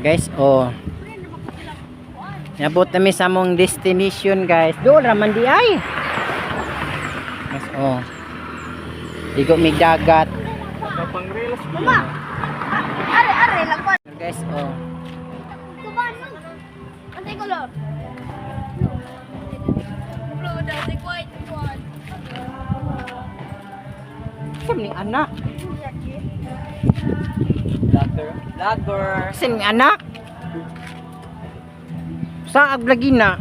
Guys, oh. Nabot nami sa among destination, guys. Doon raman di ay. Guys, oh. Ligo mig dagat. Pang-reels. Mama. Are are lang pa. Guys, oh. Kuban. Antay color. Blue, dati white one. Sa ni anak. Vlogger. Vlogger. Sa ni anak. Sa aglagi na.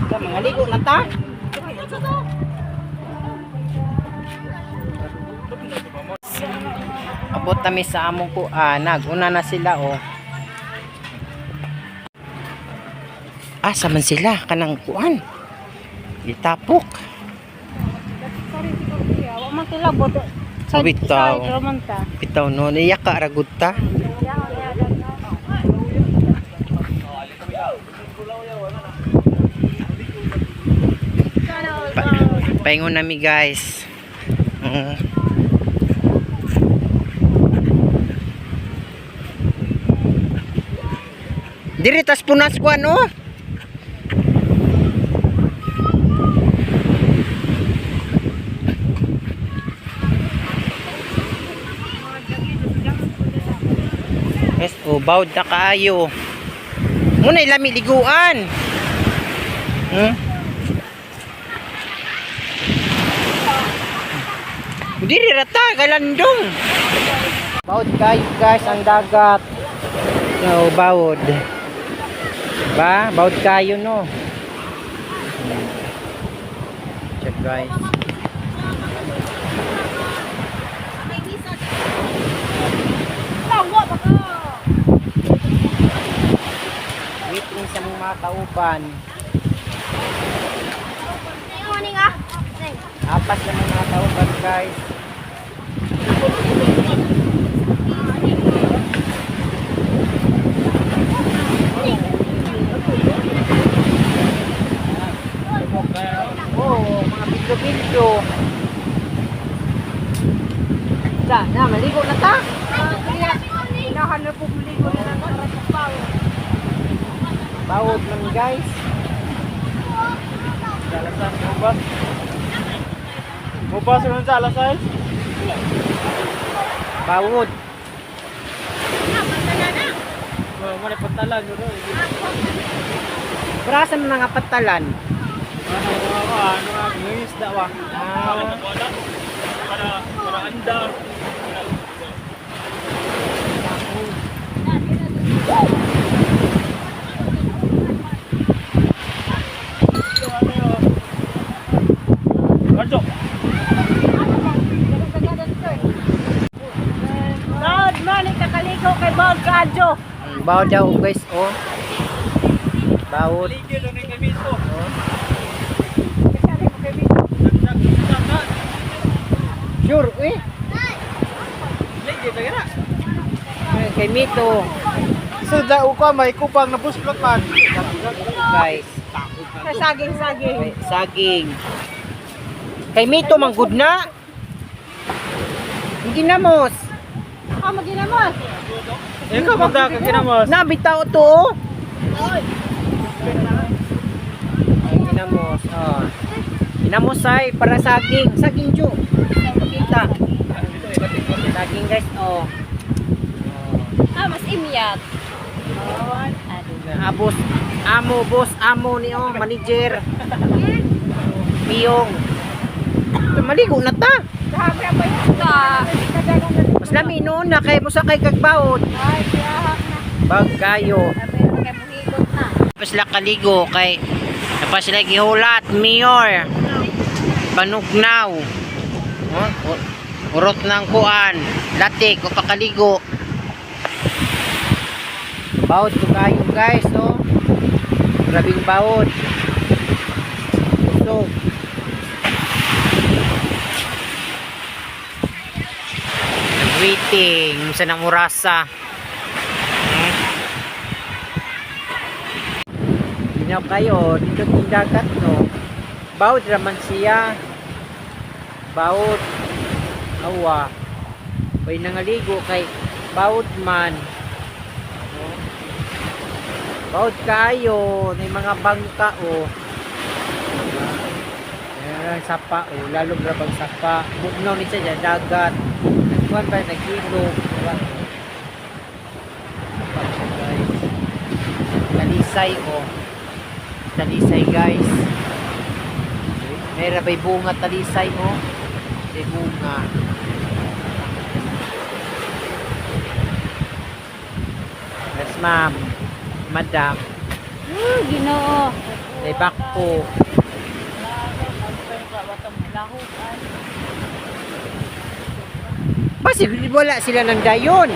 Sa mga ligo na ta. Abot kami sa among kuan. Naguna na sila oh. Asa man sila kanang kuan. Gitapok. Wa man sila boto. Oh, bitaw. Sa man ta. Bitaw no, niya ka ragud ta. Pa paingon nami, guys. Diri tas punas ko ano? Yes, oh, bawd na kaayo. Muna ilami liguan. Diri rata galandong. Bawd kayo, guys, ang dagat. No, bawod. Ba, bawd kayo no. Check, guys. Tawa ba ka? Waiting sa mga tauban. Morning ah. Neng. Apas na mga tauban, guys. Oo, mga bidyo-bidyo. Sa, na, maligo na ta. Inahan na publiko na lang para sa pao. Bawod man, guys. Alas mubas. Mubas ron sa alas 6. Bawod. Mo na pantalan ro. Brasa ng mga patalan. Ano ano ano isda wa. Ah, Para para andar. Arjo. Loud man kakaligo kay Bob Kadjo. Bawod daw, guys, oh. Bawod. Ligil ni kami ito. Oh. Sure, eh. Ligil lagi na. Ay, kay Mito, So da uko may kupang na buslot man. Guys. Saging-saging. Ay, saging. Kay Mito, manggod na. Ginamos. Ah, maginamos. Ikaw ba ka kinamos? Na, bitaw to, oh. Ay, ginamos, oh. Ginamos ay para saging. Saging, Ju. Kita. Saging, guys, oh. Ah, mas imyat. Abos, amo, boss, amo ni oh, manager. Piyong. Maligo na ta. Sabi ang bay. Ta. Mas lami noon na kay musa kay kagbaod. Ay, kaya na. Bag kayo. Sabi kay muhigot na. Tapos sila kaligo kay napa sila gihulat mayor. Panugnaw. Oh, urot ng kuan, latik o pakaligo. Bawod ko kayo, guys, oh. Grabing bawod. Busog. Waiting sa nang orasa. Ginaw kayo, dito yung dagat, no? Bawod raman siya. Bawod. Awa. Way nangaligo kay bawod man. No? Bawod kayo, may mga bangka oh. Diba? Ayan, sapa oh, lalong ra bang sapa. Bugnaw ni siya dyan, dagat. Nagkuhan pa, naghilog. Diba? Sapa siya, guys. Talisay oh. Talisay, guys. May rabay bunga talisay oh. May bunga. Yes, ma'am. Madam. Ginoo. May bakpo. Basi wala sila ng dayon.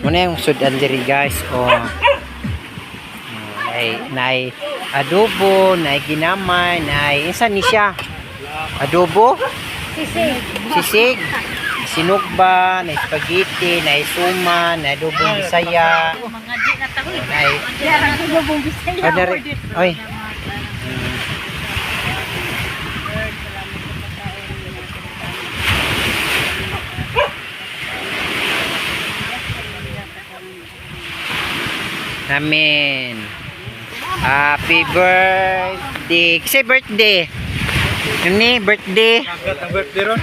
Muna yung sudan diri, guys, o nay nay adobo, nay ginamay, nay isa ni siya. Adobo, Sisig. sisig, sinugba, nay spaghetti, nay suma, nay adobong Bisaya, nay Adobong Bisaya. oh, oy. Amen. Happy birthday. Kasi birthday. Ano ni birthday? Ang birthday ron.